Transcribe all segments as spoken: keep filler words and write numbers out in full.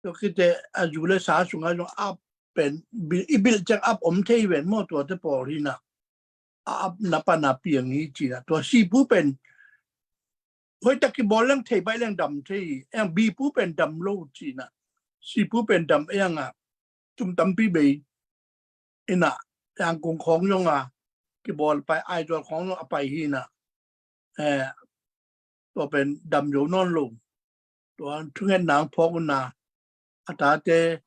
Tua khit teh a zu le sa sungah zong ap pen bil, i bilh ciang ap om thei ven maw, tuate pawl hi na. A ap na pan a piang hi ci na. Tua sipu pen hoih tak kibawl leng thei baih leng dam thei hi. Eng bipu pen dam lo ci na. Sipu pen dam eng a tum tampi bei. Ina Yangon khawng zong a kibawl pai, Aizawl khawng zong a pai hi na. Eh, tua pen dam zo nawn lo. Tua thungetna ang phawk un na, a tate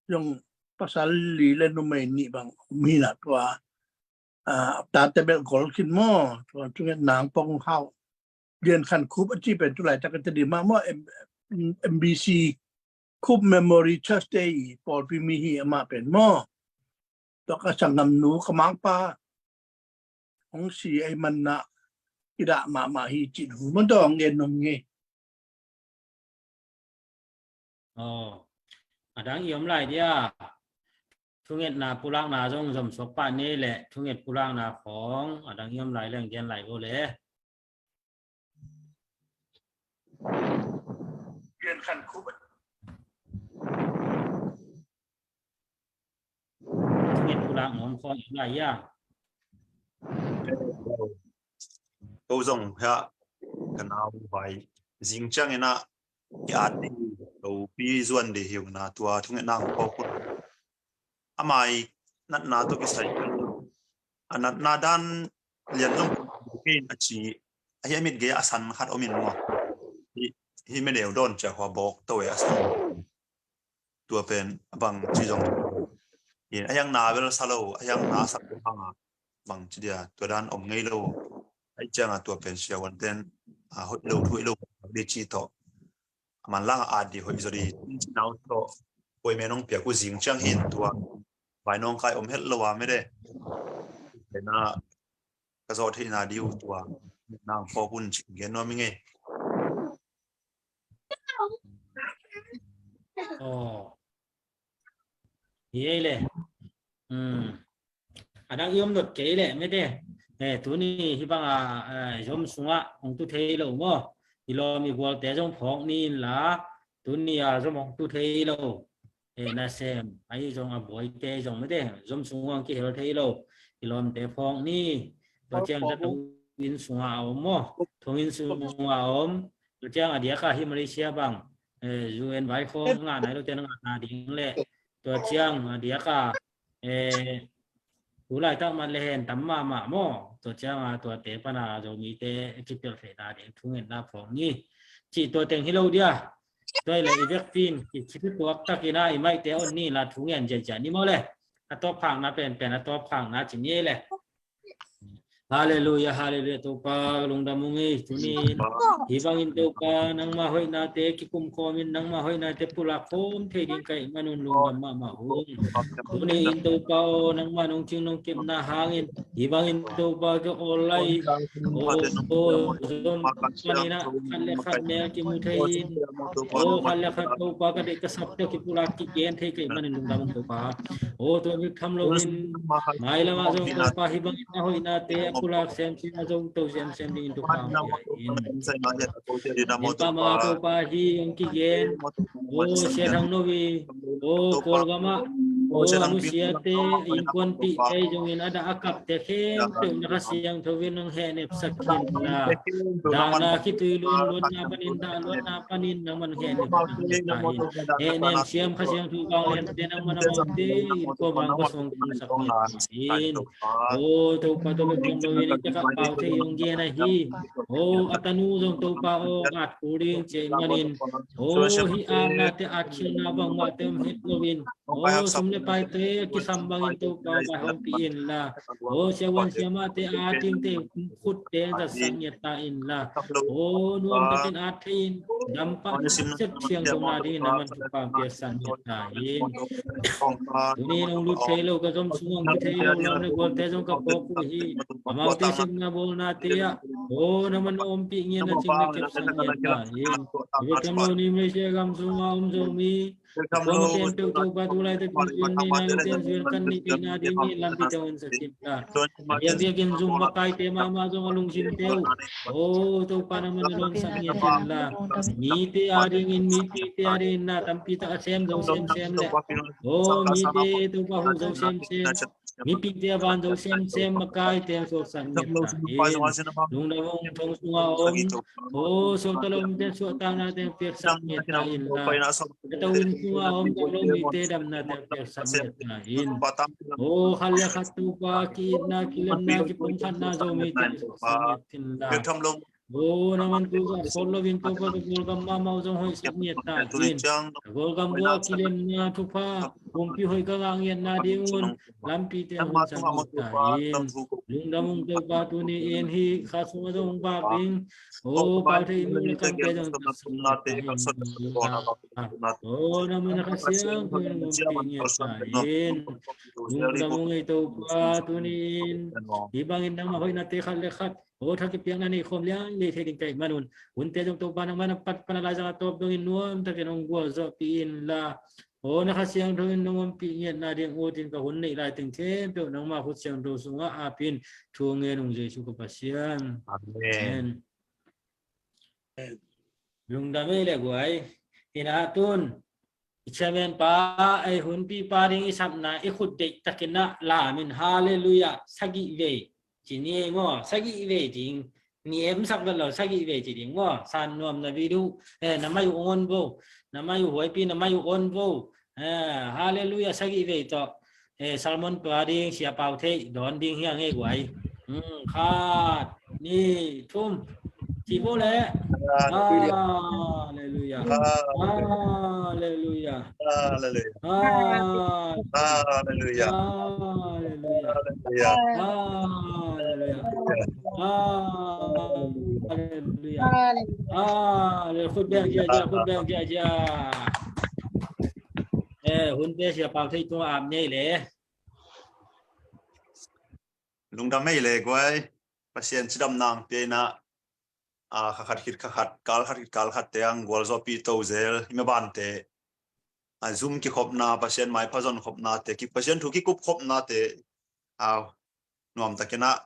zong pasal li le numei nih bang om hi na tua, ah, tate bel gol khin maw. Tua thungetna ang phawk un hau. Lian Khan Khup a ci pen tu laitak a Tedim ah maw, M-, M B C Khup Memory Church te i pawlpi mi hi amah pen maw. Tua ka sanggamnu ka mangpa hong si ei manna i dah mahmah hi cih thu man tawh hong gen nong ngei. Aw, a dang i om lai dia. Thungetna pulakna zong zom suak pah ni le, thunget pulakna khawng a dang i om lai leng gen lai vo le. Thunget pulak nuam khawng i lai ia. Ko zong hia ka nau vai zing ciang ina i at ding lopi zuan ding hi ung na, tua thungetna ang phawk un. Amah i natna tawh kisai a natna dan lian zong kei a ci a hi a mit gei a san khat om in maw. Hi, hi me deu dawn cia hua bawk to e a san. Tua pen a bang ci zong in a hiang na bel sa lo, a hiang na sa lo hang a bang ci dia tua dan om ngei lo. Ai ciang a tua pen sia wan ten a hoih lo, hoih lo di ci tawh. A manlang a at di hoih zaw di. Nau tawh hoih me nong piak uh zing ciang hin tua vai nong kai om het lo a mede. Tena ka zawh theihna di uh tua nang phawk un ci gen nuam i ngei. Aw. Hi ei le. A dang i om dot kei le mete. Eh, tuni hi bang a, eh, zom sungah hong tu thei lo maw. I lawm i gualte zong phawk ni in la, tuni a zom hong tu thei lo. Eh, nasem, ahi zong a buaite zong mete. Zom sungah hong kihel thei lo. I lawmte phawk ni. Tua ciang za thong inn sungah a om maw. Thong inn sungah a om. Tua ciang a diaka hi Malaysia bang. Eh, U N vai khawng ngah nai lo te na ngah na ding le. Tua ciang a diaka eh, tu laitak man le hen tam mahmah maw. Tua cianga tuate pana Zomite kipelh theihna ding thungetna phawng ni. Cih tua teng hi lo dia. Tua hi le i vekpin kikhipi tuak takina i maihte on ni la thungen ziazia ni maw le. A tawp phakna penpen a tawp phakna ci ni le. Halleluia, halleluia, Topa, lungdam ung ei, tuni in. Hi bangin Topa, nangma hoihnate kikum khawmin, nangma hoihnate pulak khawm thei ding ka hih manun lungdam mahmah ung. Tuni in Topa aw, nangma nong cing nong kepna hangin, hi bangin Topa ka awl lai, aw, aw, zom panin ah, khat le khat mel kimu thei in, aw, khat le khat Topa ka deih ka sap tawh kipulak kigen thei ka hih manin lungdam ung Topa. Aw, tua bek tham loin, mailam ah zong Topa hi bangin a hoihnate a pulak semsem a zong to semsem dingin Topa hong pia in. Min pam a Topa hi hong kigen. Aw, Sia Thang No i, aw, Kawlgam ah, aw, a nusiate, a innkuanpihte zongin a dah a kapte khempeuh na Kha Siangtho in hong hehnepsak khin la. Dahna khitui luan luanna panin dah luanna panin nangman hong hehnepsak khin ta in. Hehnem siam Kha Siangtho vangliante nangman a mawkte in kua bang kua sung sak khin ta in. Aw, Topa tawh bek om lo in i kiak ah pau thei hong gen ahi. Aw, a tanu zong Topa aw, ngat kul ding ci ahih manin. Aw, hih atnate atkhialhna bangmahte om het loin. Aw, sum le paite kisam bangin Topa vaihawmpih inla. Aw, siavuan siamahte a dingte khutte zatsak ngiat ta inla. Aw, nuamtakin at thei in, dampah set siangtho na dingin nangman thupha piaksak ngiat ta in. Tuni in hong lut thei lo, ka zom sung hong lut thei lo, lawm le gualte zong ka phawk uh hi. Amaute sepna bawlnate ah, aw, nangman na ompih ngiat na cing na kepsak ngiat ta in. Ka bek tham lo ni Malaysia gam sungah om Zomi Kuamah khempeuh Topa tu laitakin zuan nei na, lungtang zuan kan neih theihna dingin lampite hong honsak in la. A diakdiakin Zoom makaite mahmah zong a lungsimte uh, aw Topa nangman a dawnsak ngiat in la. Mite adingin, mipite adingin na tampi tak a sem zo semsem leh, aw mite Topa huh zo semsem, mipite a van zo semsem makaite hong suaksak ngiat ta in. Lungdam hong thong sungah om, aw suakta lo mite suahtaknate hong piaksak ngiat ta in la. Tawh inn sungah a om dam lo mite damnate hong piaksak ngiat ta in. Aw khat le khat Topa ki-itna, kilemna, kipumkhatna zo mite hong suaksak ngiat in la. Aw nangman tu zah sawt loin Topa ka Kawlgam mahmah uh zong hoihsak ngiat ta in. Ka Kawlgam buah kilemna thupha, pumpi hoih ka ngah ngiatna ding un lampite hong honsak ngiat ta in. Lungdam ung Topa tuni in hih kha sungah zong hong vak ding, aw pau thei in le kamte zong honsak ngiat ta in. Aw nangman a Kha Siangtho in hong ompih ngiat ta in. Lungdam ung ei Topa tuni in hih bangin nangmah hoihnate khat le khat aw tha kipiakna nei khawm lian lei thei ding ka hih manun, hunte zong Topa nangman a pat pan a laizang a tawp dongin nuamtakin hong gualzawhpih in la. Aw na Kha Siangtho in nong ompih ngiatna ding utin ka hun neih lai teng khempeuh nangmah khut siangtho sungah apin thu ngen ung Jesu ka Pasian. Amen. Amen. Lungdam ei le guai. Ina tun i chairman pa, ei hunpi pa ding i sapna i khut deih takin ah lamin halleluiah sagih vei ci ni ei maw, sagih vei ding. Ni emsak vet lo sagih vei ci ding maw. San nuam na video, eh, na mai uh ong on vo, na mai uh huaipi na mai uh on vo. Eh, halleluiah sagih vei tawh. Eh, Salmon pa ding Sia Pau Theih dawn ding hi a ngei guai. Hmm, khat, nih, thum. Ci vo le. Halleluiah. Halleluiah. Halleluiah. Halleluiah. Halleluiah. Halleluiah. Halleluiah. Halleluiah. Halleluiah. Khut beng cia cia, khut beng cia cia. Eh, hunte Sia Pau Theih tungah ap nei le. Lungdam ei le guai. Pasian cidam nang pia ina, a, kha khat khit kha khat, kal khat khit kal khat te ang gualzawhpih to zel i mabante. A, Zoom kikhopna, Pasian maipha zon khopnate, ki, Pasian thu kikup khopnate, a, nuamtakin ah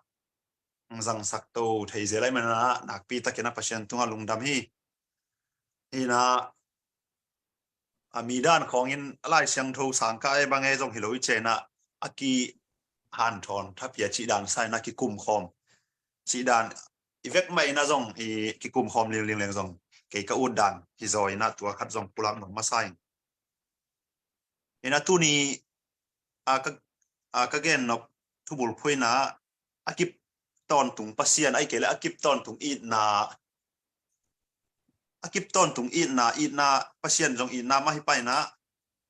zangsak to thei zel ahih manin ah nakpi takin ah Pasian tungah lungdam hi. Hi na, a, mi dan khawngin a Lai Siangtho sang ka ei bang ei zong hi lo i cih na, a kihanthawn thapia cih dan sa ina kikum khawm cih dan i vek mah ina zong i kikum khawm lingling leng zong kei ka ut dan hi zaw ina tua khat zong pulak nong masa ing. Ina tuni a ka, a ka gen nop thubul phuina a kip tawntung Pasian, ahih kei le a kip tawntung itna, a kip tawntung itna, itna Pasian zong itna mah hi paina,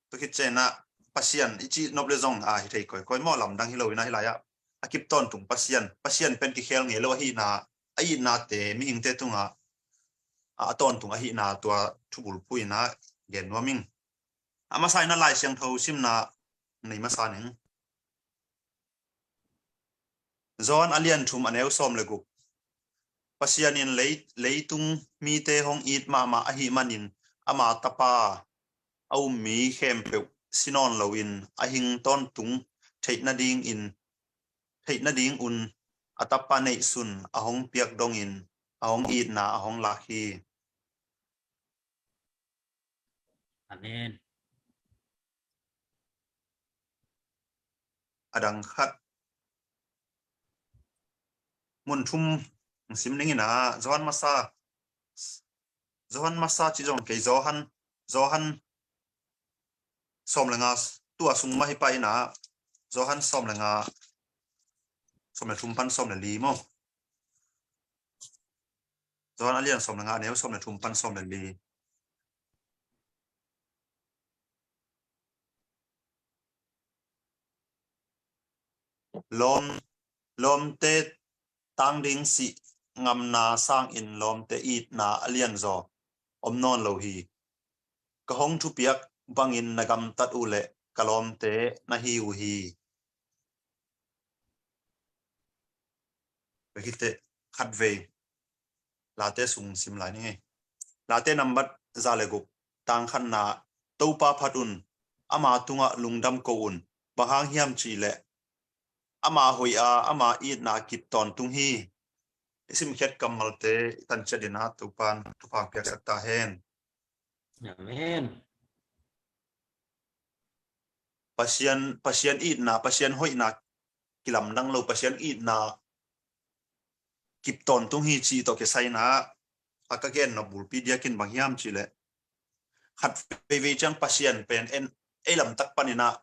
tua khit ciangin ah Pasian i cih nop le zong a hi thei koikoi maw, lamdang hi lo ina hi lai ah. A kip tawntung Pasian, Pasian pen kikhel ngei lo ahihna, a itnate mihingte tungah a, a tawntung ahihna tua thubul phuina gen nuam ing. A masa ina Lai Siangtho simna nei masa ning. Johan a lian thum a neu sawm le guk. Pasian in lei, leitung mite hong it mahmah ahih manin ama tapa a um mi khempeuh si nawn loin a hing tawntung theih nadingin, theih nadingun a tapa neihsun a hong piak dongin a hong itna a hong lak hi. Amen. A dang khat mun thum sim ning ina, Johan masa, Johan masa ci zong kei, Johan, Johan sawm le nga, tua sung mah hi pah ina, Johan sawm le nga, sawm le thum pan sawm le li maw. Johan a lian sawm le nga, a neu sawm le thum pan sawm le li. Lawm, lawmte tang ding sih ngamna sangin lawmte itna a lianzaw om nawn lo hi. Ka hong thupiak bangin na gamtat uh leh ka lawmte na hi uh hi. Ka khit teh khatvei Late sung sim lai ni ngei. Late nambat za le guk, tang khatna, Topa phat un, ama tungah lungdam ko un, bang hang hiam cih leh ama hoih a, ama itna kip tawntung hi. I simkhiat kammalte i tan ciat in ah Topan thupha piaksak ta hen. Amen. Pasian, Pasian itna, Pasian hoihna kilamdang lo, Pasian itna kip tawntung hi cih tawh kisai in ah, a ka gen nop bulpi diakin bang hiam cih leh, khat veivei ciang Pasian pen en, ei lamtak panin ah,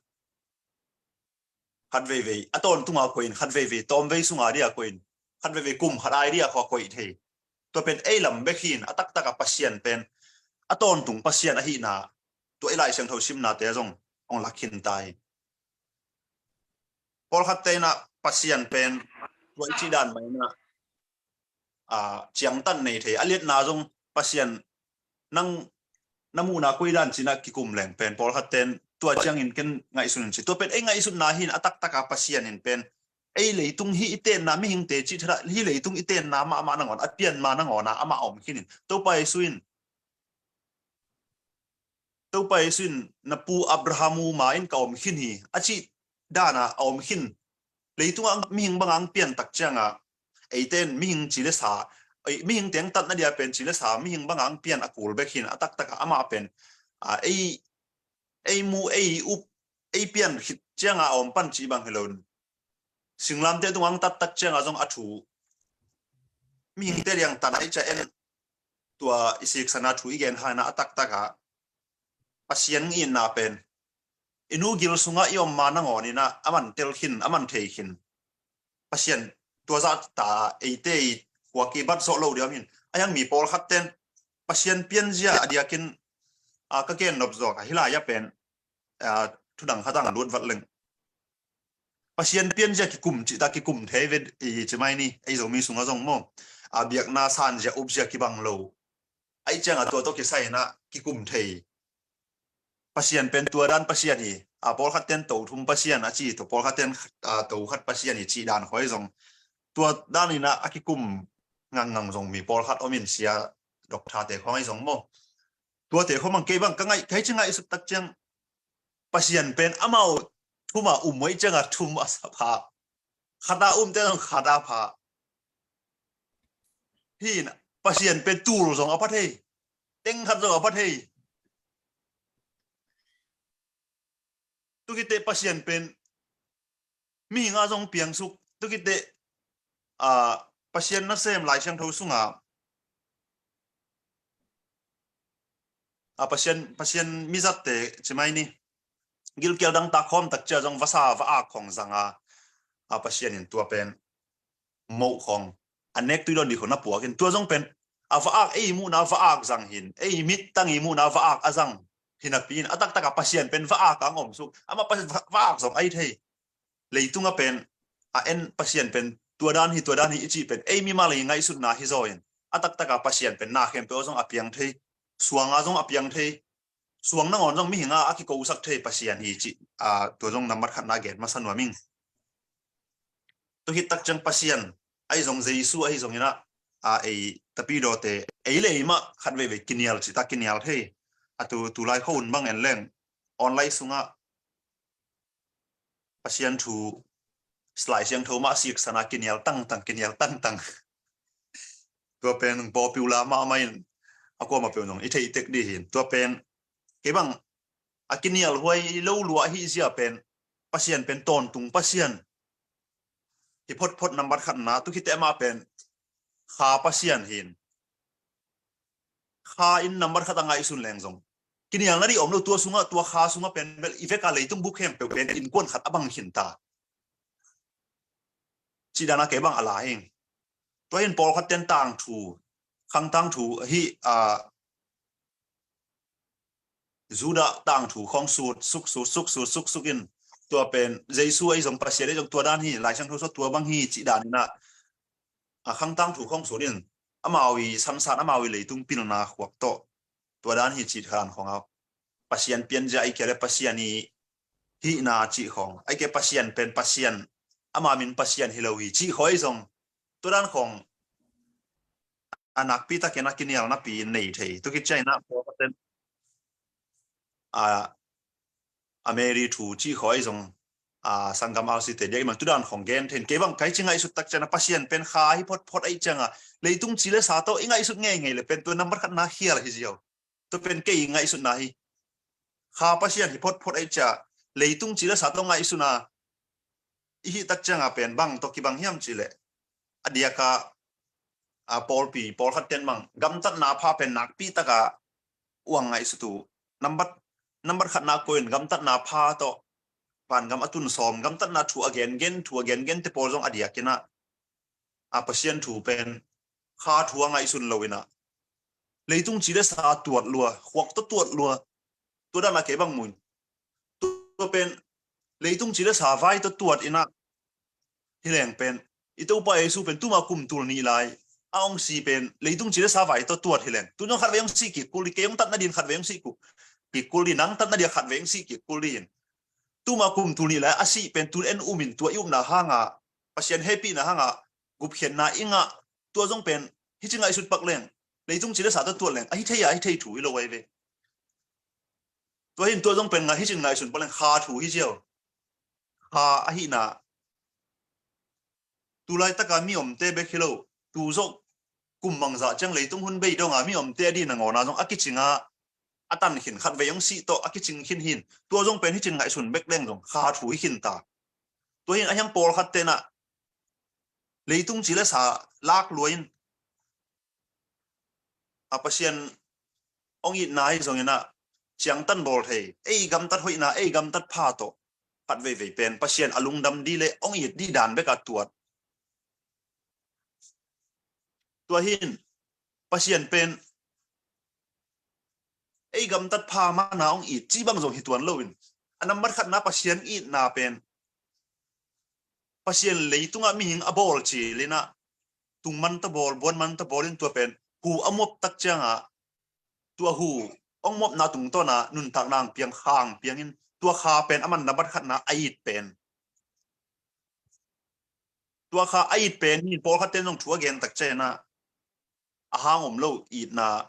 khat veivei a tawntung a koih in, khat veivei tawmvei sung a dia koih in, khat veivei kum khat a dia kho a koih thei. Tua pen ei lam bek hi in, a taktak a Pasian pen a tawntung Pasian ahihna tua i Lai Siangtho simnate zong hong lak khin ta hi. Pawlkhatte in ah Pasian pen tua i cih dan mah in ah, aa, ciangtan nei thei. A liatna zong Pasian nang na muhna koi dan ci-in ah kikum leng pen pawlkhatte in tua ciangin ken ngaihsun in ci. Tua pen ei ngaihsutna hi in, a taktak a Pasian in pen ei leitung hih i tenna, mihingte cih thadah hih leitung i tenna mahmah nangawn, a pian ma nangawn ah amah a om khin in, Topa Jesu in, Topa Jesu in, "Na pu Abraham uma in ka om khin hi," a cih dan a a om khin. Leitung ah mihing bang a hong pian tak ciang ah, eite in mihing ci le sa, ei, mihing teng tatna dia pen ci le sa, mihing bang a hong pian a kul bek hi in, a taktak a amah pen, a, ei, ei mu, ei up, ei pian khit ciang a a om pan cih bang hi lo in, singlamteh tung a hong tat tak ciang a zong a thu, mihingte liang tan a i ciah en, tua i siksan a thu i gen hang in ah, a taktak a Pasian itna pen i nu gil sungah i om ma nangawn in ah aman tel khin, aman thei khin. Pasian tua zahta eite i khuak i bat zawh lo dia om hi in. A hiang mi pawlkhatte in Pasian pianzia a diakin, a, ka gen nop zawk a, hih lai ah pen, a, thudang khat ah hong lut vat leng. Pasian pianzia kikum cih ta, kikum thei ve i ci mai ni, ei Zomi sungah zong maw. A, biakna sanzia upzia kibang lo. Ahih ciang a tua tawh kisai in ah kikum thei. Pasian pen tua dan Pasian hi. A, pawlkhatte in to thum Pasian a ci, tua pawlkhatte in, a, to khat Pasian hi cih dan khawng zong, tua dan in ah a kikum ngangngang zong mi pawlkhat om in, sia, doctor-te khawng ahi zong maw. Tuate khawng bang kei bang ka ngaih, ka hih ci ngaihsut tak ciang, Pasian pen amau thum a um uh ahih ciang a thum a sa pha. Khat a umte zong khat a pha. Hih in Pasian pen tul zong a pha thei. Teng khat zong a pha thei. Tua khit teh Pasian pen mihing a zong piangsuk. Tua khit teh, a, Pasian nasem Lai Siangtho sungah, a, Pasian, Pasian mizatte ci mai ni, gilkial dang tak khawm tak ciang zong vasa va-ak khawng zang a, a, Pasian in tua pen moh khawng, a nek tui dawn ding khawng na puak in, tua zong pen a va-ak, ei muhna va-ak zang hi in, ei mittang i muhna va-ak a zang hi napi in, a taktak a Pasian pen va-ak a hong omsuk. Amah Pasian va-, va-ak zong ahi thei. Leitung ah pen a en Pasian pen tua dan hi, tua dan hi i cih pen ei mimal i ngaihsutna hi zaw in, a taktak a Pasian pen na khempeuh ah zong a piang thei, suang ah zong a piang thei. Suang nangawn zong mihing a, a kikosak thei Pasian hi cih, a, tua zong nambat khatna gen masa nuam ing. Tua khit tak ciang Pasian ahi zong, Jesu ahi zong in ah, a, ei tapidawte, ei le ei mah khat veivei kinial cih ta, kinial thei. A tu, tulai khua hun bang en leng, online sungah Pasian thu, Lai Siangtho mah siksan a kinial tangtang, kinial tangtang. Tua pen popular mahmah in, a kuamah peuh zong i theih tek ding hi in. Tua pen kei bang a kinial huai lo lua ahih zia pen, Pasian pen tawntung Pasian hi photphot. Nambat khatna, tua khit teh amah pen Kha Pasian hi in. Kha in nambat khat a ngaihsun leng zong kinial nading om lo, tua sungah, tua Kha sungah pen bel i vek a leitung bup khempeuh pen innkuan khat a bang khin ta. Cih dan a kei bang a la hi ing. Tua hi in pawlkhatte in tangthu, khang tangthu hi, a, Judah tangthu khawng sut suk, sut suk, sut suk suk in, tua pen Jesu ahi zong, Pasian ahi zong tua dan hi, Lai Siangtho sungah tua bang hi cih dan in ah, a, khang tangthu khawng sut in, amau i samsan, amau i leitung pilna khuak tawh tua dan hi cih dan khawng a, Pasian pianzia ahih kei leh Pasian i hihna cih khawng, ahih kei leh Pasian pen Pasian, ama min Pasian hi lo hi cih khawng ahi zong, tua dan khawng a nakpi takin a kinial napi nei thei. Tua khit ciangin ah pawlkhatte in, a, a Mary thu cih khawng ahi zong, a, sanggam R C te diak i man tudan khawng gen thein kei bang kai ci ngaihsut tak ciang a Pasian pen kha hi photphot ahi ciang a leitung ci le sa tawh i ngaihsut ngeingei le pen tua nambat khatna khial hi ziau. Tua pen kei i ngaihsutna hi. Kha Pasian hi photphot ahi ciang leitung ci le sa tawh ngaihsutna i hih tak ciang a pen bang tawh kibang hiam ci le a diak a, a, pawlpi pawlkhat ten bang gamtatna pha pen nakpi taka uang ngaihsut uh. Nambat, nambat khatna koih in gamtatna pha tawh vangam a tun sawm, gamtatna thu a gengen, thu a gengen te pawl zong a diakin a, a Pasian thu pen kha thu a ngaihsun lo in a leitung ci le sa tuat lua, khuak tawh tuat lua, tua dan a kei bang mu in. Tua pen leitung ci le sa vai tawh tuat in a hi leng pen i Topa Jesu pen tuma kum tul nih lai a hong si pen leitung ci le sa vai tawh tuat hi leng. Tu zong khatvei hong si kik kul di, kei hong tatna din khatvei hong si kul, kik kul di, nang tatna din khatvei hong si kik kul di in. Tuma kum tul nih lai a si pen tun en um in tua i upna hang a, Pasian hehpihna hang a gupkhiatna i ngah, tua zong pen hi ci ngaihsut pak leng, leitung ci le sa tawh tuat leng, a hi thei a, a hi thei thu hi lo ahi ve. Tua hi in tua zong pen ngah hi ci ngaihsun pak leng, kha thu hi ziau. Kha ahihna tu laitaka mi omte bek hi lo, tu zawh kum mangzah ciang leitung hun bei dong a mi omte a di nangawn a zong a kicing a, a tan khin khatvei hong si tawh a kicing khin hi in, tua zong pen hi ci ngaihsun bek leng zong kha thu hi khin ta. Tua hi in a hiang pawlkhat ten a leitung ci le sa lak lua in a Pasian hong itna hi zong in a ciangtan bawl thei, ei gamtat hoihna, ei gamtat pha tawh khat veivei pen Pasian a lungdam di le hong it di dan bek a tuat. Tua hi in Pasian pen ei gamtat pha mana hong it ci bang zong hi tuan lo in, a nambat khatna Pasian itna pen Pasian leitungah mihing a bawl cil in a, tung man ta bawl, buan man ta bawl in tua pen hu a muap tak ciang a, tua hu hong muapna tungtawn a nuntakna hong piang, kha hong piang in tua kha pen a man nambat khatna a it pen. Tua kha a it pen hi in pawlkhat ten zong thu a gen tak ciang a, a hang om lo itna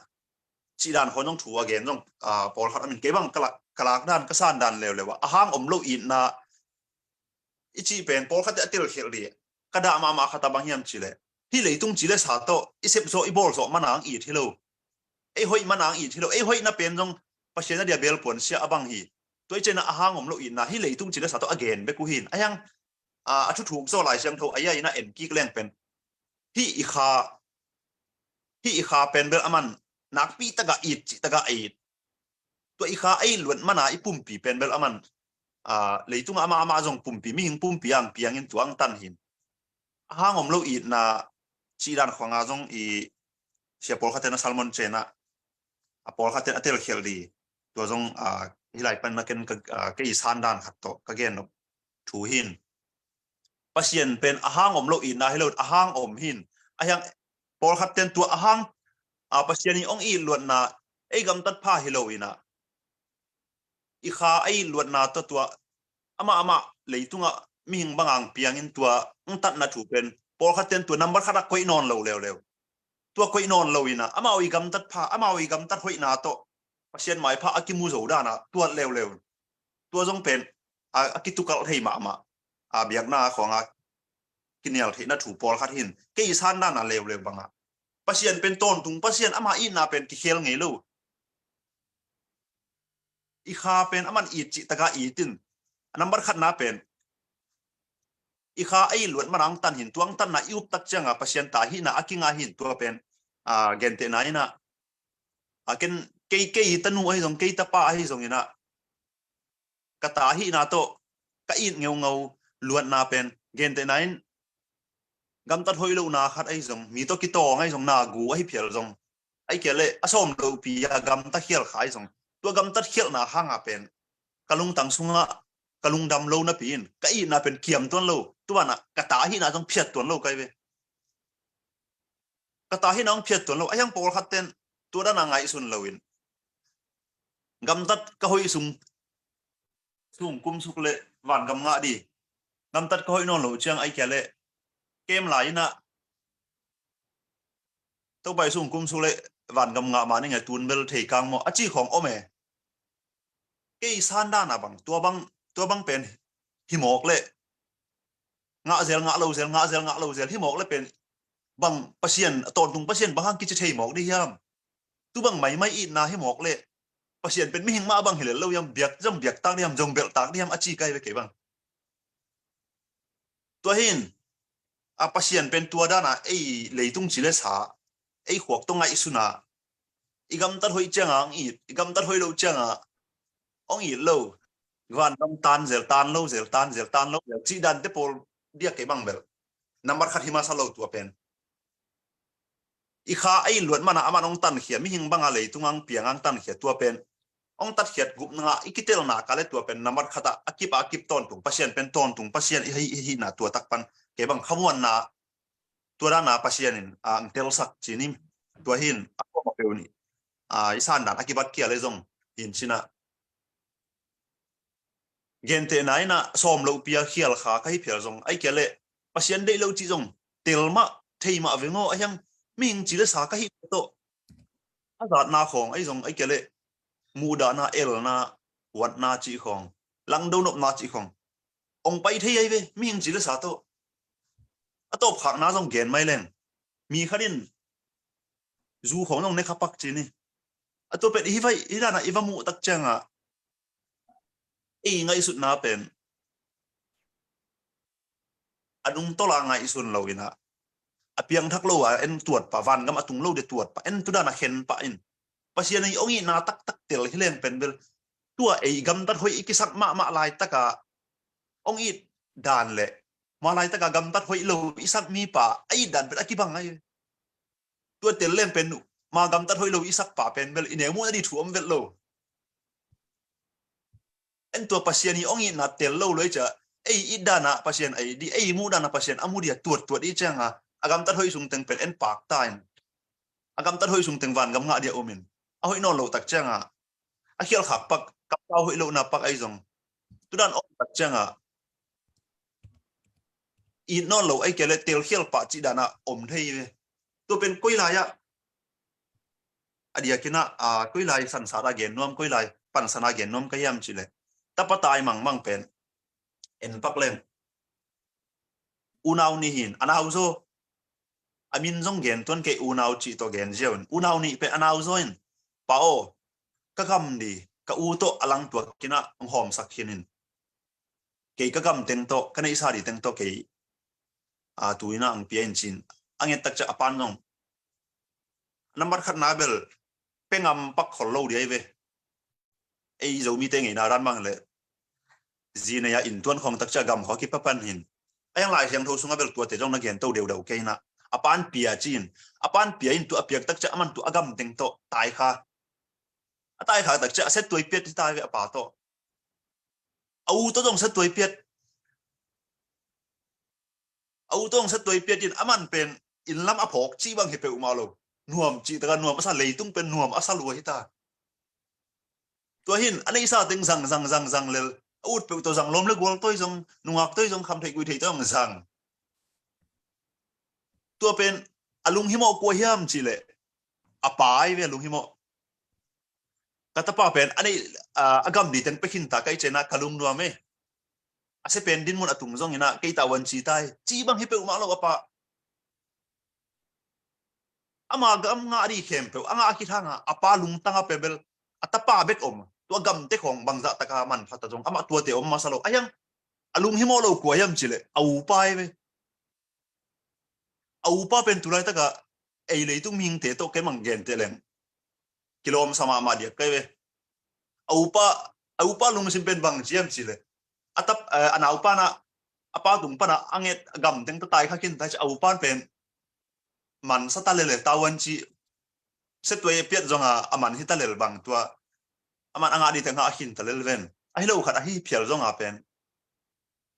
cih dan khawng zong thu a gen zong, a, pawlkhat a min kei bang ka lak, ka lak dan, ka san dan leuleu a, a hang om lo itna i cih pen pawlkhat te a telkhialh di. Ka dah mahmah khat a bang hiam ci le, hih leitung ci le sa tawh i sep zawh, i bawl zawh mana hong it hi lo. Ei hoih mana hong it hi lo. Ei hoihna pen zong Pasian a dia belpuan sia a bang hi. Tua i ciang a a hang om lo itna hih leitung ci le sa tawh a gen bek uh hi in. A hiang, a, a thuthuk zaw Lai Siangtho a ia in a en kik leng pen hih i kha, hih i kha pen bel a man nakpi taka it, cih taka a it. Tua i kha a it luat mana i pumpi pen bel a man, a, leitungah amah amah zong pumpi, mihing pumpi hong piang in tua hong tan hi in. A hang om lo itna cih dan khawng a zong i sia pawlkhat ten a sermon ciang a, a pawlkhat ten a telkhialh di. Tua zong, a, hih lai pan na ken ka, a, kei i san dan khat tawh ka gen nop thu hi in. Pasian pen a hang om lo itna hi lo in, a hang om hi in. A hiang pawlkhat ten tua a hang, a, Pasian i hong it luatna ei gamtat pha hi lo in a, i kha a it luatna tawh tua amah amah leitungah mihing bang hong piang in tua hong tatna thu pen pawlkhat ten tua nambat khat a koih nawn lo leuleu. Tua koih nawn lo in a, amau i gamtat pha, amau i gamtat hoihna tawh Pasian maipha a kimu zo dan a tuat leuleu. Tua zong pen a, a kitukalh thei mahmah, a, biakna khawng a kinial theihna thu pawlkhat hi in. Kei i san dan a leuleu bang a, Pasian pen tawntung Pasian, ama itna pen kikhel ngei lo. I kha pen a man it cih taka it in, a nambat khatna pen i kha a it luat mana hong tan hi in, tua hong tanna i up tak ciang a Pasian ta hihna a kingah hi in, tua pen, a, gentehna in a, a, ken, kei, kei tanu ahi zong, kei tapa ahi zong in a, ka ta hihna tawh ka it ngeungau luatna pen gentehna in gamtat hoih lohna khat ahi zong, mi tawh kitawng ahi zong, na gu ahi phial zong, ahih kei leh a sawm lohpi a gamta khial kha ahi zong, tua gamtat khialhna hang a pen ka lungtang sungah ka lungdam lo napi in ka itna pen kiam tuan lo. Tua banah ka ta hihna zong phiat tuan lo ka hi ve. Ka ta hihna hong phiat tuan lo. A hiang pawlkhat ten tua dan a ngaihsun lo in, gamtat ka hoih sung, sung kum suk leh vangam ngah di. Gamtat ka hoih nawn lo ciang ahih kei leh kem lai in a, Topa i sung kum suk leh vangam ngah mah ning e, tun bel thei kang maw, a ci khawng om e. kei san dan a bang, tua bang, tua bang pen hi mawk leh ngah zel ngah lo zel, ngah zel ngah lo zel hi mawk leh pen bang Pasian, a tawntung Pasian bang hang kici thei mawk dih hiam? Tu bang maimai itna hi mawk leh Pasian pen mihing mah bang hi lel lo hiam? Biak zong biak tak dih hiam, zong belh tak dih hiam, a ci kai ve kei bang. Tua hin a Pasian pen tua dan a ei leitung ci le sa, ei khuak tawh ngaihsun a, i gamtat hoih ciang a hong it, i gamtat hoih lo ciang a hong it lo. Vangam tan zel, tan lo zel, tan zel, tan lo zel, cih dante pawl diak kei bang bel. Nambat khat hi masa lo tua pen. I kha a i luat man a aman hong tankhia, mihing bang a leitung a hong piang a hong tankhia tua pen. Hong tatkhiat gupna ngah i kitelna ka le tua pen nambat khat a, a kip a, a kip tawntung Pasian pen tawntung Pasian i hi, i hihna tua tak pan. Kei bang khamuanna tua dan a Pasian in, a, hong telsak ci ni. Tua hin a kuama peu ni, a, i san dan a kibat kia le zong hin cina. Gentehna in a sawm loh pia khial kha ka hi phial zong, ahih kei leh Pasian deih lo cih zong tel mah, thei mah veng aw, a hiang mihing ci le sa ka hih tawh. A zatna khawng ahi zong, ahih kei leh muhdahna, elna, huatna cih khawng, langdo nopna cih khawng hong pai thei ahi ve, mihing ci le sa tawh. A tawpkhakna zong gen mai leng, mi khat in zu khawng zong ne kha pak ci ni. A tua pen i hi vai, i dan a i va muh tak ciang a, ei ngaihsutna pen a nungtolh a ngaihsun lo in a, a piangthak lo a en tuat pah, vangam a tung lo de tuat pah, en tu dan a khen pah in Pasian i hong itna taktak tel hi leng pen bel tua ei gamtat hoih i kisak mahmah laitak a hong it dan le ma laitak a gamtat hoih lo i sak mipa a it dan pen a kibang ahi. Tua tel leng pen ma gamtat hoih lo i sak pa pen bel i neu muh na dih thu om vet lo. En tua Pasian i hong itna tel lo lo i cia, ei it dan a Pasian a it dih, ei muh dan a Pasian a mu dih a tuattuat i ciang a, a gamtat hoih sung teng pen en pak ta in. A gamtat hoih sung teng vangam ngah dih a om in. A hoih nawn lo tak ciang a, a khialkhak pak, kaptau hoih lohna pak ahi zong, tu dan om tak ciang a, it nawn lo ahih kei leh telkhial pah cih dan a om thei ve. Tua pen koi lai ah, a diakin a, a, koi lai sansat a gen nuam, koi lai pansan a gen nuam ka hiam cih leh, tapa tai mangmang pen en pak leng, unau nih hin, a nau zaw, a min zong gen tuan kei, unau cih tawh gen ziau in, unau nih pen a nau zaw in, pa aw, ka gam dih, ka u tawh a langtuak khin a hong hawmsak khin in. Kei ka gam teng tawh, ka neihsa dih teng tawh kei, a, tu in a hong pia in ci in. A nget tak ciah a pan zong, nambat khatna bel pengam pak khol lo dih ahi ve. Ei Zomite ngeina dan bang leh, zi nei a inn tuan khawng tak ciah gam khawng a kipapan hin. A hiang Lai Siangtho sungah bel tuate zong na gen to deudau kei in a, a pan pia ci in. A pan pia in tua a piak tak ciah a man tua a gam teng tawh tai kha. A tai kha tak ciah a set tuai piat hi ta ve a pa tawh. A u tawh zong set tuai piat. A u tawh zong set tuai piat in a man pen inn lam a phawk cih bang hi peuhmah lo. Nuam cih tak a nuam a sa, leitung pen nuam a sa lua hi ta. Tua hin a neihsa teng zang, zang, zang, zang lel. A ut peuh tawh zang, lawm le gual tawh zong, nungak tawh zong, khamtheih guihtheih tawh zong zang. Tua pen a lunghimawh kua hiam cih leh, a pa ahi ve a lunghimawh. Ka tapa pen a neih, a, a gam dih teng pia khin ta ka hih ciangin a ka lungnuam e. A sia pen dinmun a tung zongin a kei ta uh an ci ta hi. Cih bang hi peuhmah lo a pa. Ama gam ngah dih khempeuh a ngah khit hang a, a pa lungtang a pen bel a tapa bek om. Tua gamte khawng bangzah tak a manpha ta zong amah tuate om masa lo. A hiang a lunghimawh lo kua hiam cih leh a upa ahi ve. A upa pen tu laitak a ei leitung mihingte tawh kei mang gente leng kilawmsa mahmah diak kei ve. A upa, a upa lungsim pen bang ci hiam cih leh, a tap, eh, a naupa in a, a pa tung pan a a nget a gam teng tawh tai kha khin ta ciah a upa pen mansa ta lel e, tau an ci. Sia tuai a piat zong a, a man hi ta lel bang tua. A man a ngah dih teng a khin ta lel ven. Ahi lo khat ahi phial zong a pen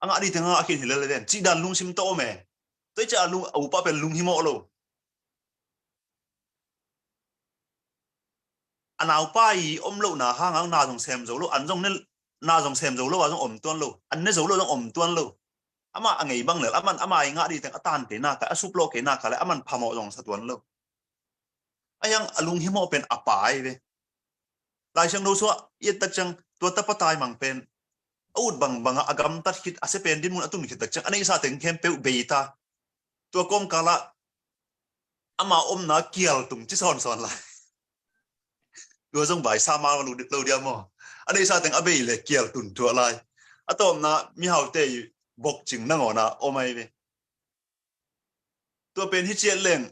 a ngah dih teng a khin hi lel ven. Cih dan lungsim tawh om e. Tua ciah a lung, a upa pen lunghimawh lo. A naupa i om lohna hang a na zong sem zo lo, an zong ne, na zong sem zo lo a zong om tuan lo, an ne zo lo zong om tuan lo. Amah a ngei bang lel, a man ama i ngah dih teng a tan kei nak a, a sup lawh kei nak a le, a man phamawh zong sa tuan lo. A hiang a lunghimawh pen a pa ahi ve. Lai Siangtho sungah i et tak ciang tua tapa taimang pen a ut bangbang a, a gamtat khit, a sia pen dinmun a tun khit tak ciang a neihsa teng khempeuh bei ta. Tua kawmkal ah ama omna kial tung ci sawnsawn lai. Tua zong bai sa ma lo dia maw? A neihsa teng a bei le kial tun tuah lai. A tawpna mihaute i bokcing nangawn a om ahi ve. Tua pen hi ciat leng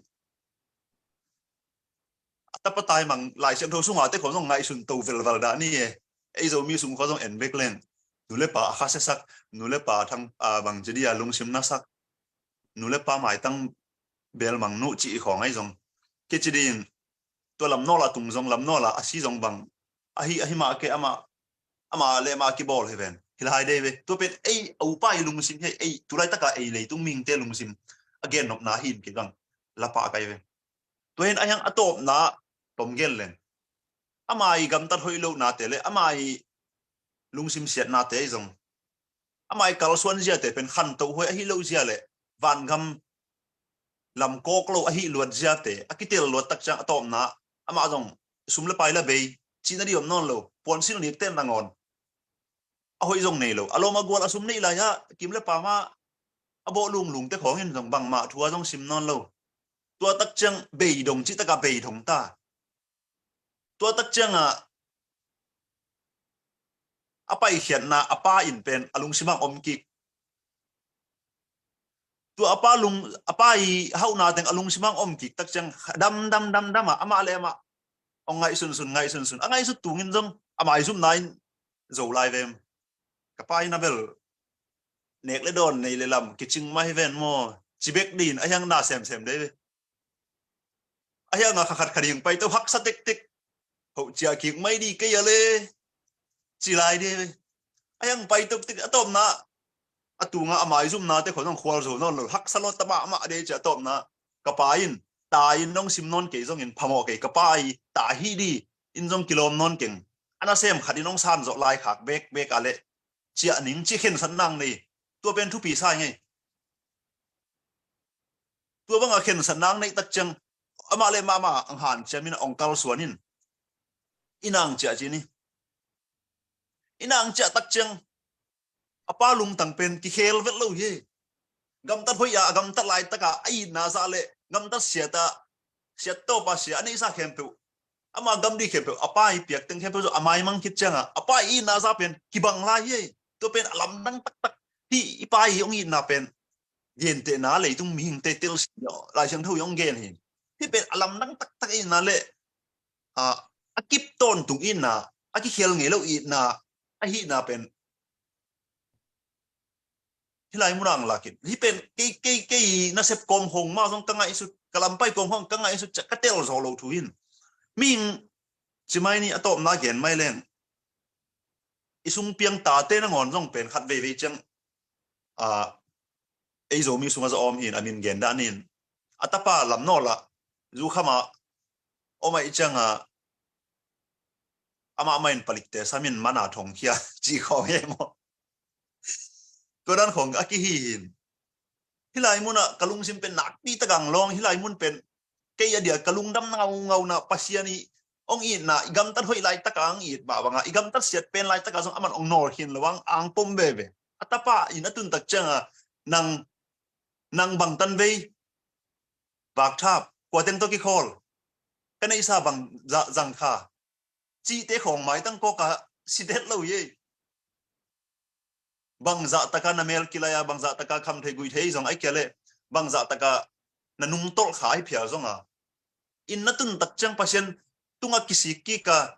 a tapa taimang Lai Siangtho sunga te khawng zong ngaihsun to velval dah ni e. Ei Zomi sung khawng zong en bek leng nu le pa a kha siasak, nu le pa thang, a, bang ci dia lungsim nasak, nu le pa maitang belmang nu cih khawng ahi zong kici din, tua lam nawla tung zong, lam nawla a si zong bang ahi, ahi mah ke ama, ama le ama kibawl hi ven. Hi lai dei ve. Tua pen ei a upa i lungsim hi, ei tulai taka ei leitung mihingte lungsim a gennopna hi in kei bang lapa kai ve. Tua hin a hiang a tawpna tom gen leng, ama i gamtat hoih lohnate le ama i lungsim siatnate ahi zong, ama i kalsuan ziate pen khantoh huai ahi loh zia le vangam lam kawk lo ahi luat ziate a kitel luat tak ciang a tawpna amah zong sum le pai la bei, cihna dih om nawn lo, puansil nikten nangawn a hoih zong nei lo, a lawm a gual a sum neih lai-ah kim le pam ah a bawh lunglungte khawng in zong bangmah thu a zong sim nawn lo. Tua tak ciang beidong cih takah beidong ta. Tua tak ciangah a paikhiatna a pa in pen a lungsimah om kik. Tua a pa lung, a pa i hauhna teng a lungsimah om kik tak ciang dam dam dam dam a, amah le amah hong ngaihsunsun, ngaihsunsun, a ngaihsut tungin zong a maizumna in zo lai vem. Ka pa in a bel nek le dawn nei le lam kicing mah hi ven maw, ci bek din a hiang na semsem dei ve. A hiang a kha khat kha ding pai to haksa tektek. Hoh ciah kik mai di kei a le ci lai di ve. A hiang pai tok tik a tawpna a tunga a maizumnate khawng zong khual zo nawn lo, haksa lo ta mahmah de ci a tawpna ka pa in ta in nong sim nawn kei zongin phamawh kei, ka pa i ta hi di in zong kilawm nawn keng. A nasem khat in nong san zawh lai khak bek bek a le ciah ning ci khensat nang nei. Tua pen thupi sa ngei. Tua banga khensat nang neih tak ciang amah le mahmah ang han ciamin a ong kalsuan in i nang ciah ci ni. I nang ciah tak ciang a pa lungtang pen kikhel vet lo hi. Gamtat hoih a, a gamtat laitaka a itna zah le gamtat siata, siat tawpa sia a neihsa khempeuh, ama gamdih khempeuh, a pa i piak teng khempeuh zong a maimang khit cianga a pa i itna zah pen kibang lai hi. Tua pen a lamdang taktak hi. I pa i hong itna pen gentehna leitung mihingte telsi Lai Siangtho i hong gen hi. Hih pen a lamdang taktak itna le a, a kip tawntung itna, a kikhel ngei lo itna ahihna pen hih lai munang lakin hih pen kei, kei, kei nasep kawm hong mah zong ka ngaihsut, ka lampai kawm hong ka ngaihsut ciah ka tel zawh lo thu hin. Mihing ci mai ni, a tawpna gen mai leng i sung piang tate nangawn zong pen khat veivei ciang a, ei Zomi sungah za om hin a min gen dan in a tapa lam nawlah zu khama om a i cianga amah mah in palikte samin mana thongkhia ci khawng hi maw? Tua dan khawng a kihi hin. Hih lai munah ka lungsim pen nakpi tagang lawng, hih lai mun pen kei a dia ka lungdam ngaungauna Pasian i hong itna, i gamtat hoih laitaka hong it mah banga i gamtat siat pen laitaka zong aman hong nawl khin lo ang, ang pom veve. A tapa in a tun tak cianga nang, nang bangtan vei, vakthap, kua teng tawh kikhawl, ka neihsa bang zah zang kha cihte khawng maitang kawka si det lo hi. Bangzah taka na mel kilai a, bangzah taka kham thei gui thei zong ai kia le, bangzah taka na nungtolh kha ai phial zonga in na tun tak ciang Pasian tunga kisik kika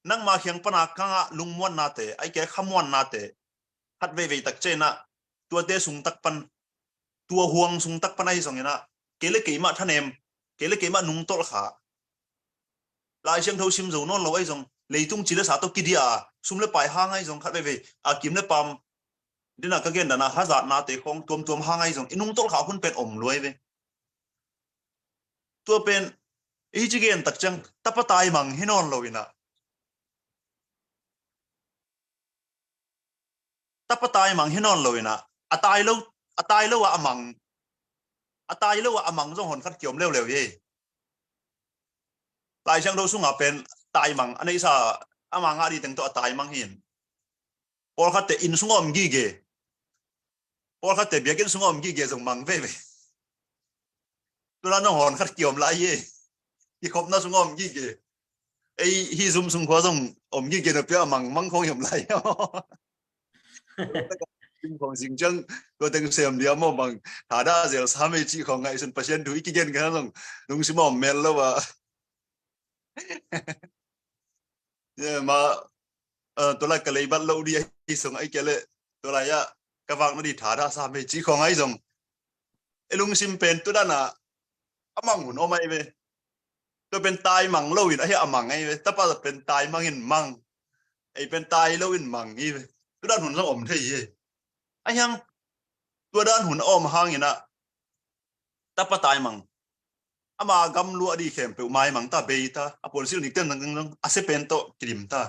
nangma khiang pana kangah lungmuannate ai kia khamuannate khat veivei tak ciangina tuate sung tak pan, tua huang sung tak pan ahi zongina kei le keimah thanem, kei le keimah nungtolh kha, Lai Siangtho sim zo nawn lo ahi zong, leitung ci le sa tawh kidia sum le pai hang ahi zong, khat veivei a kim le pam dina ka gen dana hazatnate khawng tuamtuam hang ahi zong i nungtolh kha hun pen om luai ve. Tua pen i hi ci gen tak ciang tapa taimang hi nawn lo ina, tapa taimang hi nawn lo ina, a tai lo, a tai lo a amang, a tai lo a amang zong hon khat kiom leuleu hi. Lai Siangtho sunga pen taimang a neihsa, ama ngah ding teng tawh a taimang hi. Pawlkhatte inn sung a om gige, pawlkhatte biakinn sung a om gige zong mang veve. Tu dan hong hon khat kiom lai hi. Kikhopna sung a om gige. Ei hi zum sung khua zong om gige na pia a mang mang khong hi om lai hi. Inn khong sing ciang tua teng sem dia maw bang. Thada zel sa mei cih khong ngaihsun Pasian thu i kigen kha zong lungsim a om mel lo a. Mah, tulai ka leibat lo dih ahi sung ahi kei leh tulai ah ka vakna dih thada sa mei cih khong ahi zong. I lungsim pen tu dan a a mang hun om ahi ve. Tua pen taimang lo in ahi a mang ahi ve. Tapa pen taimang in mang. Ei pen tai lo in mang hi ve. Tu dan hun zong om thei hi. Ahi hang tua dan hun a om hangin ah tapa taimang. Ama gam luah dih khempeuh maimang ta, bei ta, a puansilh nik ten zong a sia pen tawh kidim ta.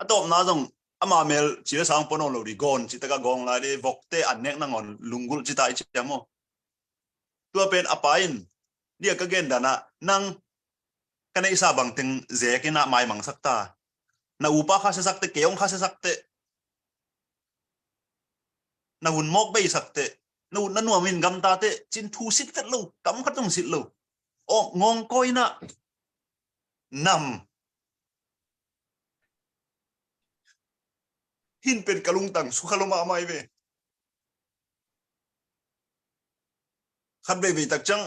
A tawpna zong ama mel ci le sang pua nawn lo dih, gawn cih takah gawng lai dih, vokte an nek nangawn lunggulh ci ta i ciam aw. Tua pen a pa in dia ka gen dan ah nang ka neihsa bangteng zek in ah maimangsak ta. Na upa kha siasak teh, kei hong kha siasak teh, na hun mawk beisak teh, na hun na nuam in gamta teh, cin thu sit vet lo, kam khat zong sit lo. Aw ngawng kawi in ah nam hin pen ka lungtang sukha lo mahmah hi ve. Khat veivei tak ciang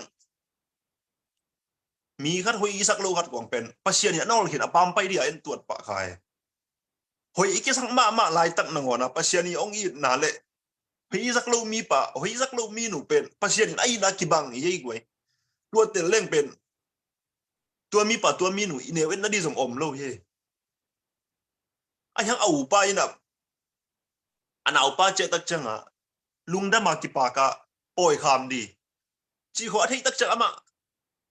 mi khat hoih i sak lo khat kuang pen Pasian i a nawl khin a pampai dih a en tuat pah khai. Hoih i kisak mahmah laitak nangawn a Pasian i hong itna le hoih i sak lo mi pa, hoih i sak lo mi nu pen Pasian in a itna kibang i ei guai. Tua tel leng pen tua mi pa tua mi nu i neu etna dih zong om lo hi. Ahi hang a upa in ah a naupa ciah tak ciangah lungdam a kipak ah pawi kham dih cih khawng a theih tak ciang amah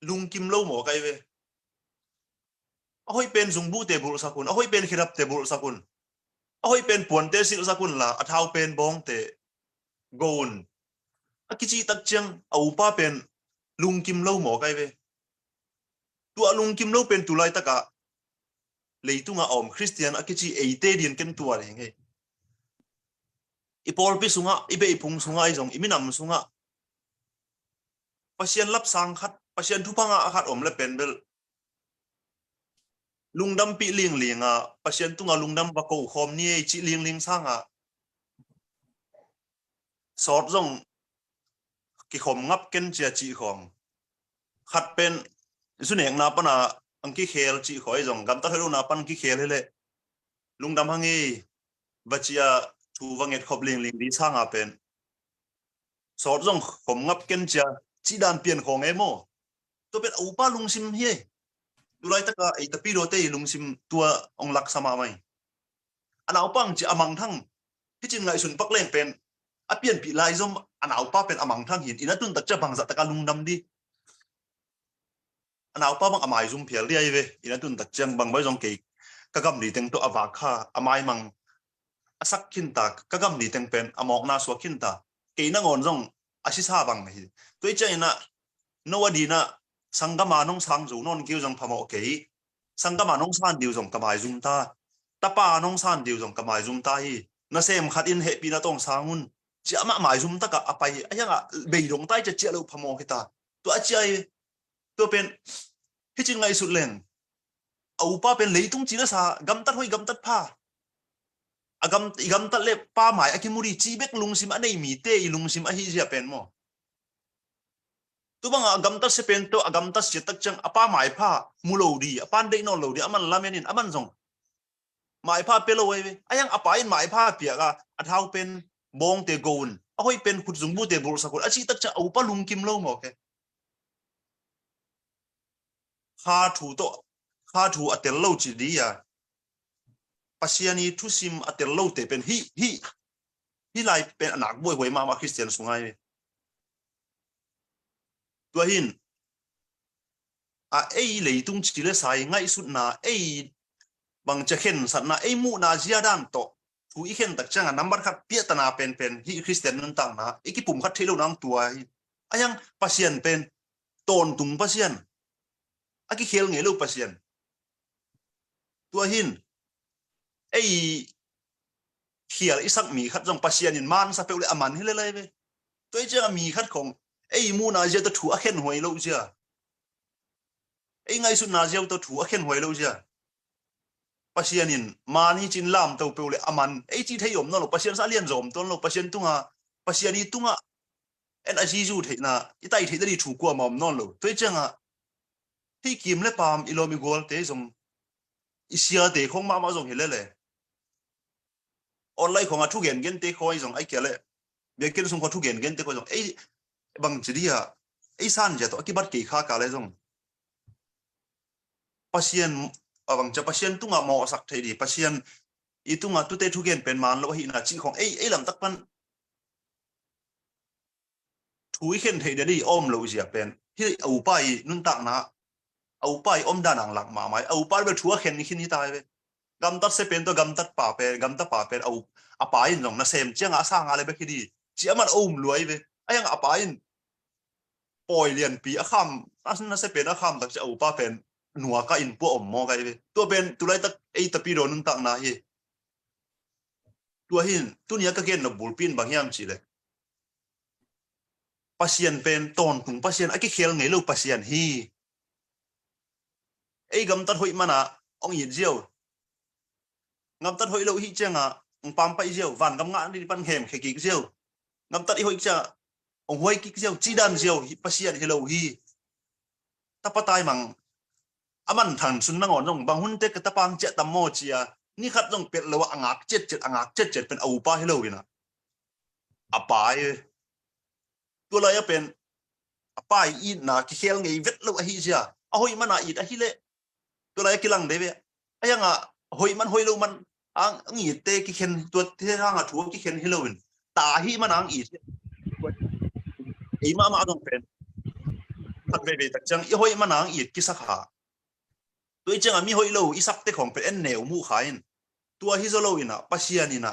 lungkim lo maw kai ve. A hoih pen zungbuhte bulhsak un, a hoih pen khedapte bulhsak un, a hoih pen puante silhsak un la a thau pen bawngte go un a kicih tak ciang a upa pen lungkim lo maw kai ve. Tua lungkim lo pen tulaitakah leitungah a om Khristian a kici eite ding ken tua ding hi. I pawlpi sungah, i beihphung sungah, i zong i minam sungah Pasian lapsang khat, Pasian thupha ngah khat om le pen bel lungdampih lingling a Pasian tungah lungdam va ko khawm ni ei cih lingling sangah sawt zong kikhom ngap ken cia cih khawng. Khat pen zunekna pana ang kikhel cih khawng ahi zong gamtat hoih lona pan kikhel hi leh lungdam hang ei va cia thu va nget khop lingling dih sanga pen sawt zong khom ngap ken cia cih dan pian khawng ei maw? Tua pen a upa lungsim hi ei. Tulaitaka ei tapidawte i lungsim tua hong laksa mahmah hi. A naupa ang cia a mangthang hi cin ngaihsun pak leng pen a pianpih lai zom a naupa pen a mangthang hin inn a tun tak cia bangzah taka lungdam dih. A naupa bang a maizum phial dih ahi ve. Inn a tun tak ciang bang bai zong kei ka gam dih teng tawh a vak kha a maimang a sak khinta, ka gam dih teng pen a mawkna suak khinta. Kei nangawn zong a sisa bang hi. Tua i ciang inn ah no a din ah sanggama nong sang zo nawn keu zong phamawh kei. Sanggama nong san diu zong ka maizum ta. Tapa nong san diu zong ka maizum ta hi. Nasem khat in hehpihna tawng sang un. Cia amah maizum takah a pai a hiangah beidong tai cia ciah loh phamawh hi ta. Tua a cia hi. Tua pen hi cin ngaihsut leng a upa pen leitung ci le sa gamtat hoih gamtat pha a gam, i gamtat le pa mai a kimu dih ci bek lungsim a nei mite i lungsim ahi zia pen maw? Tubanga a gamtat sia pen tawh a gamtat sia tak ciang a pa maipha mu lo dih, a pan deih nawn lo dih, a man lamen in a man zong maipha pia lo ahi ve. A hiang a pa in maipha piak a a thau pen bawngte go un, a hoih pen khutzungbute bulhsak un a cih tak ciang a upa lungkim lo mawk e. Kha thu tawh, kha thu a tel lo ci dih a Pasian i thusim a tel lote pen hih, hih, hih lai pen a nak buaihuai mahmah Khristian sung ahi ve. Tua hin a ei leitung ci le sa i ngaihsutna, ei bangcia khensatna, ei muhna zia dan tawh thu i khen tak cianga nambat khat piahtana penpen hih Khristian nuntakna i kipum khat theih lo nang tua hi. A hiang Pasian pen tawntung Pasian, a kikhel ngei lo Pasian. Tua hin ei khial i sak mi khat zong Pasian in man sa peuh le a man hi le lai ve. Tua i ciang a mi khat khong ei muhna zia tawh thu a khen huai lo zia, ei ngaihsutna zia tawh thu a khen huai lo zia, Pasian in man hi cin lamto peuh le a man ei ci thei om nawn lo. Pasian sa lian zawm tuan lo. Pasian tunga, Pasian i tunga en a zizu theihna, i tai theihna di thu kuamah om nawn lo. Tua i ciang a hih kim le pam i lawm i gualte zong, i siate khong mahmah zong hi lele, online khong a thu gengente khong zong ai kia le, biakinn sung khong thu gengente khong zong ei bang ci dia, ei san zia tawh a kibat kei kha ka le zong Pasian, a bang cia Pasian tunga mawhsak thei di, Pasian i tunga tute thugen pen man lo ahihna cih khong ei, ei lamtak pan thu i khen theih dia di om lo zia pen hi. A upa i nuntakna, a upa i omdan ang lak mahmah i, a upa bel thu a khen i khin hi ta hi ve. Gamtat se pen tua gamtat pa pen, gamtat pa pen a, a pa in zong nasem cianga a sanga le bek hi di ci a man a um luai ve. A hiang a pa in pawi lianpi a kham, a nase pen a kham tak ci a upa pen nuaka in pua om maw kai ve. Tua pen tulaitak ei tapidaw nuntakna hi. Tua hin tunia ka gen nop bulpi in bang hiam cih leh Pasian pen tawntung Pasian, a kikhel ngei lo Pasian hi. Ei gamtat hoih mana ong it ziau. Gamtat hoih lo hih cianga ong pampaih ziau, vangam ngah ni pan hemkhia kik ziau. Gamtat i hoih cianga ong huai kik ziau, cidan ziau hi Pasian hi lo hi. Tapa taimang a man thang sun nangawn zong bang hunte ka tapa ang ciah tam maw cia, ni khat zong pelh lo a ngak ciatciat, a ngak ciatciat pen a upa hi lo ina, a pa hi. Tua lai a pen a pa i itna kikhel ngei vet lo ahi zia, a hoih mana it ahi leh tua lai a kilang dei ve. A hianga hoih man hoih lo man ang, ang itte kikhen, tuate hanga thu kikhen hi lo in, ta hi mana ang it. Ei mahmah zong pen khat veivei tak ciang i hoih mana ang it kisak ha. Tua i cianga mi hoih lo i sakte khong pen en neu muh kha in, tua hi zaw lo ina Pasian ina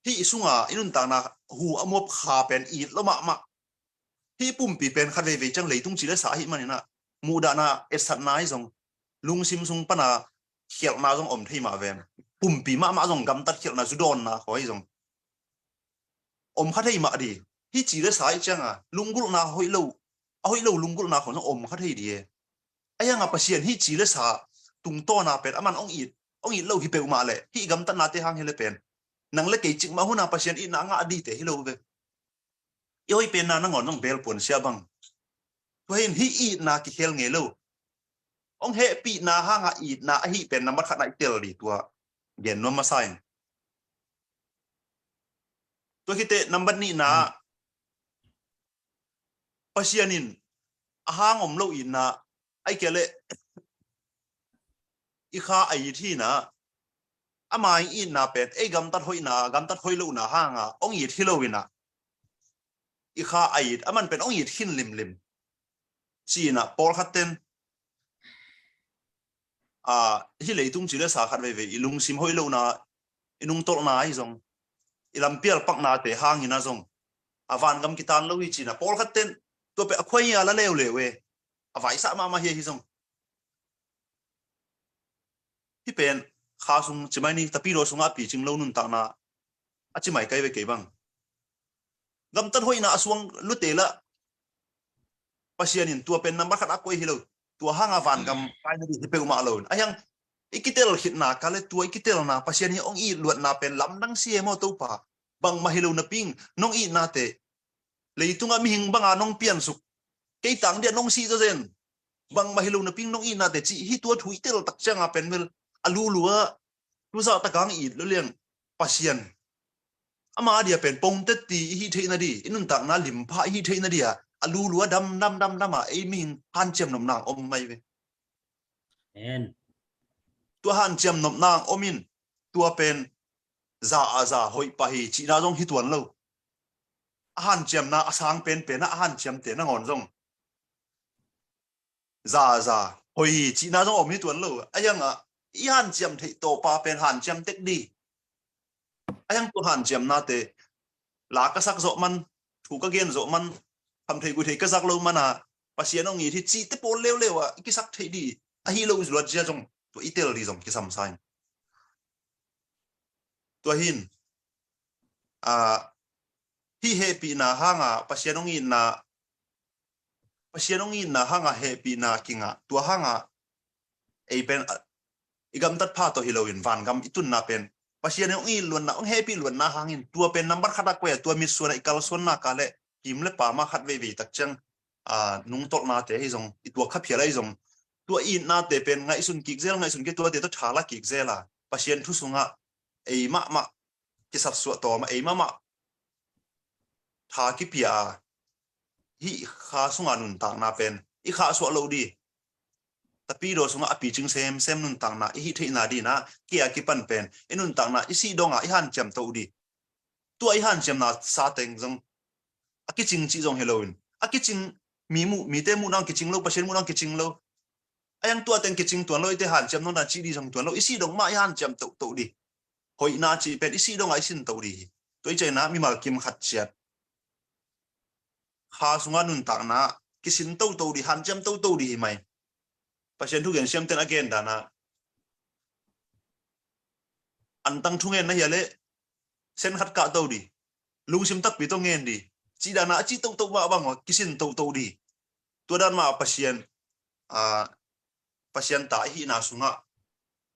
hih sunga i nuntakna hu a muap kha pen it lo mahmah. Hih pumpi pen khat veivei ciang leitung ci le sa ahih manina muhdahna, etsatna ahi zong, lungsim sung pana khialhna zong om thei mah ven. Pumpi mahmah zong gamtat khialhna, zudawnna khawh ahi zong om kha thei mah di. Hih ci le sa ahih cianga lunggulhna hoih lo, a hoih lo lunggulhna khawh zong om kha thei di e. A hianga Pasian hih ci le sa tungtawna pen a man ong it, ong it lo hi peuhmah leh hih gamtatnate hang hi le pen nang le kei cikmah huna Pasian itna a ngah dite hi lo ve. I hoih penna nangawn zong belpuan sia bang. Tua hin hih itna kikhel ngei lo. Ong hehpihna hanga itna ahi pen nambat khatna i tel di tua gen nuam masa in. Tua khite nambat nihna, Pasian in a hang om lo itna, ai kia le i kha a it hina, ama i itna pen ei gamtat hoihna, gamtat hoih lohna hanga ong it hi lo ina, i kha a it, a man pen ong it khin limlim. Cina pawlkhat ten a, hih leitung ci le sa khat veivei i lungsim hoih lohna, i nungtolhna ahi zong, i lampial paknate hangina zong a vangam kitan lo hi cina pawlkhat ten tua pen a khuai a la leuleu e, a vaisah mahmah hi ahi zong. Hih pen kha sung cimai ni tapidaw sungah a picing lo nuntakna a cimai kai ve kei bang. Gamtat hoihna a suang lute lah Pasian in tua pen nambat khat a koih hi lo. Tua hanga vangam kaina ding hi peuhmah lo in. A hiang i kitel khitna ka le tua i kitelna Pasian hi ong it luatna pen lamdang sia maw Topa. Bangmah hi lo naping nong itnate leitunga mihing banga nong piansuk, kei tang dia nong sih zawzen. Bangmah hi lo naping nong itnate cih hi tua thu i tel tak cianga pen bel a lulua tuzah taka ang it lo liang Pasian ama dia pen pongtet ti i hih theihna di, i nuntakna limpha i hih theihna dia a lulua dam dam dam dama ei mihing hanciam nopna ang om mai ve. Amen. Tua hanciam nopna ang om in tua pen za a za hoih pah hi cihna zong hi tuan lo. A hanciamna a sang penpen a hanciamte nangawn zong za a za hoih hi cihna zong om hi tuan lo. A hiangah i hanciam theih tawpa pen hanciam tek di. A hiang tua hanciamnate la ka sak zawh man, thu ka gen zawh man, khamtheih guihtheih ka zak lo mana Pasian hong it hi cihte pawl leuleu ah i kisak theih di ahi lo luat zia zong tua i tel di zong kisam sa in. Tua hin, a, hih hehpihna hanga Pasian hong itna, Pasian hong itna hanga hehpihna kingah, tua hanga ei pen, a, i gamtat pha tawh hi loin vangam i tunna pen Pasian hong it luatna, hong hehpih luatna hangin, tua pen nambat khat a koih a, tua mitsuan a i kalsuanna ka leh kim le pama khat veivei tak ciang, a, nungtolhnate ahi zong, i tuak kha phial ahi zong, tua itnate pen ngaihsun kik zel, ngaihsun kik, tuate tawh thala kik zel a, Pasian thu sungah ei mahmah kisapsuah tawm a, ei mahmah tha kipia a, hih kha sunga nuntakna pen i khahsuah loh dih. Tapidaw sungah a picing semsem nuntakna i hih theihna dih na, kei a kipan pen i nuntakna i sih dongah i hanciam toh dih. Tua i hanciamna sateng zong a kicing cih zong hi loin, a kicing, mi muh, mite muh nang kicing lo, Pasian muh nang kicing lo. A yang tua teng kicing tuan lo, ite hanciam nong dan cih dih zong tuan lo, i sih dong mah i hanciam tohtoh dih. Hoihna cih pen i sih dongah i sin toh dih hi. Tua i cihna mimal kim khat ciat kha sungah nuntakna kisin tohtoh dih, hanciam tohtoh dih hi mai. Pasian thugen siamten a gen dana, antang thungen na hia leh sen khat kah to dih, lungsim takpi tawh ngen dih, cih dana a cih tohtoh mah bang aw, kisin tohtoh dih. Tua dan mah Pasian, a, Pasian ta i hihna sungah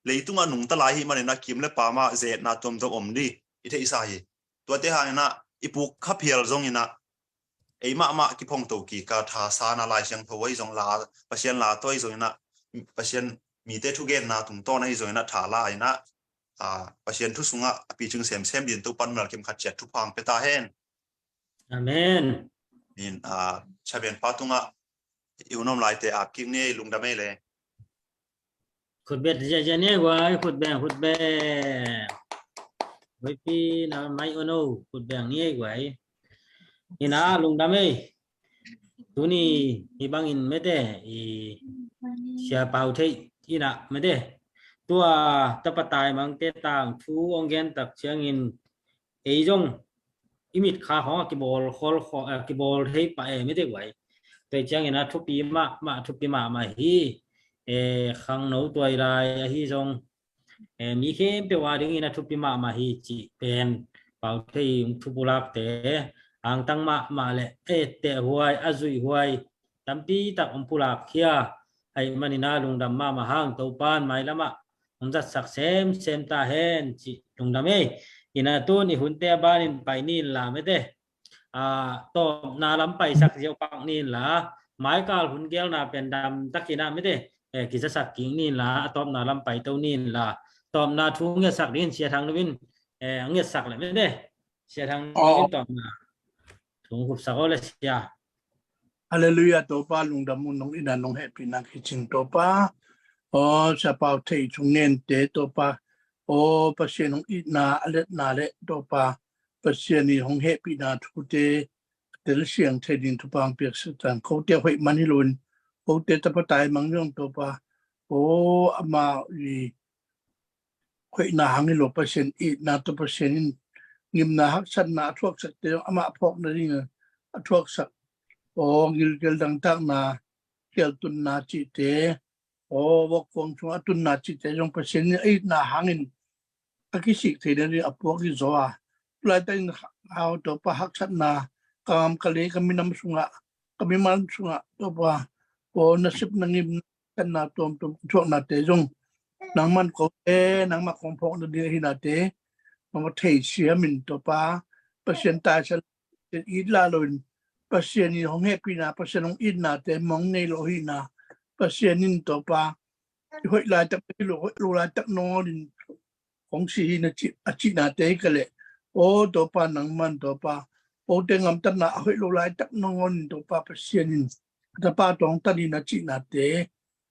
leitungah nungta lai hi manin a kim le pama zetna tuamtuam om dih i theihsa hi. Tuate hangin ah i puk kha phial zongin ah ei mahmah kiphongto kik a, tha sana Lai Siangtho ahi zong la, Pasian la tawh ahi zongin ah, Pasian mite thugenna tungtawn ahi zongin ah thala in ah, a, Pasian thu sungah a picing semsem dih in Topan mimal kim khat ciat thupha hong pia ta hen. Amen. In, a, Chabian pa tungah i hun om laite ap kik ni ei, lungdam ei le. Khut bet ziahziah ni ei guai, khut beng, khut beng. Guaipi na mai ono, khut beng ni ei guai. Ina lungdam ei. Tuni hi bangin mete i Sia Pau Thei ina mete tua tapa taimangte tangthu hong gen tak ciangin ei zong i mitkha khawng a kibawl khol khaw, a kibawl thei pah e mete guai. Tua ciangin a thupi mahmah, thupi mahmah hi. E, khangno tuai lai ahi zong, e, mi khempeuh a dingin a thupi mahmah hi cih pen Pau Thei thupulakte angtang mahmah le etteh huai, a zuih huai tampi tak om pulak hi a, ahih manin a lungdam mahmah hang, Topan mailamah hong zatsak semsem ta hen cih lungdam ei. Ina tun i hunte a banin pai ni inla mete, a, tawpna lam paisak ziau pak ni inla, maikal hun gelna pen damtakin ah mete, e, kizasak kik ni inla, a tawpna lam paito ni inla, tawpna thu ngetsak dingin Sia Thang Nu in, e, ngetsak le mete, Sia Thang Nu in tawpna thu hong khupsak aw le Sia. Halleluiah, Topa lungdam un, nong itna nong hehpihna kicing Topa. Aw, Sia Pau Thei thungente Topa. Aw, Pasian hong itna a letna le Topa, Pasian in hong hehpihna thute a telsiang thei ding thupha hong piaksak tan. Kote hoih man hi loin, kote tapa taimang zong Topa, aw, amau i hoihna hang hi lo, Pasian itna tawh Pasian in ngimna haksatna a thuaksakte zong amah phawk nading a thuaksak, aw, gilkial dangtakna, khialtunna cihte, aw, vokkuang sungah a tunna cihte zong Pasian in a itna hangin a kisik thei nading a puak hi zaw a. Tulaitakin hau Topa haksatna, ka ngam ka lei, ka minam sungah, ka mimal sungah Topa, aw, na sep na ngim, na tuamtuam thuaknate zong nangman kote, nangmah kong phawk nading ahi nate, nangmah theisiam in Topa, Pasian taisa it la loin, Pasian in hong hehpihna, Pasian hong itnate mong nei lo hihna, Pasian in Topa, i hoih laitak hi lo, hoih lo laitak nawn in hong si hi na cih, a cihnate hi ka leh. Aw Topa, nangman Topa, kote ngamtatna a hoih lo laitak nangawn in Topa Pasian in a tapa tawh hong tan hi na cihnate.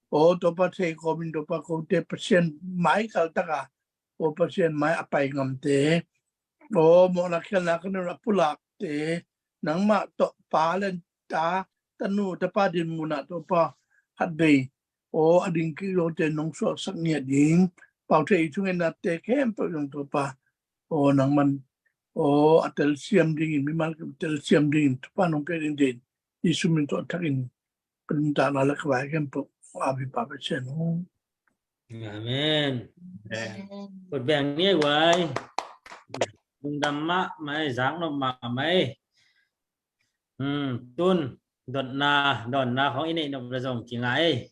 Aw Topa, thei kawmin Topa, kote Pasian mai kaltaka, aw Pasian mai a pai ngamte, aw mawhna khialhna ka nun a pulakte, nangmah tawh pa le ta, tanu tapa din munah Topa, khatvei, aw a ding kik lote nong suaksak ngiat ding, Pau Thei i thungennate khempeuh zong Topa, aw nangman, aw a telsiam dingin, mimal kim telsiam dingin thupha nong pia ding din, Jesu min tawh a thakin ka nuntakna le ka vai khempeuh a bipa Pasian aw. Amen. Amen. Khut beng ni ei guai. lungdam mahmah ei, zaknop mahmah ei. Hmm, tun dotna dawnna khawng i neih nop le zong kinga ei.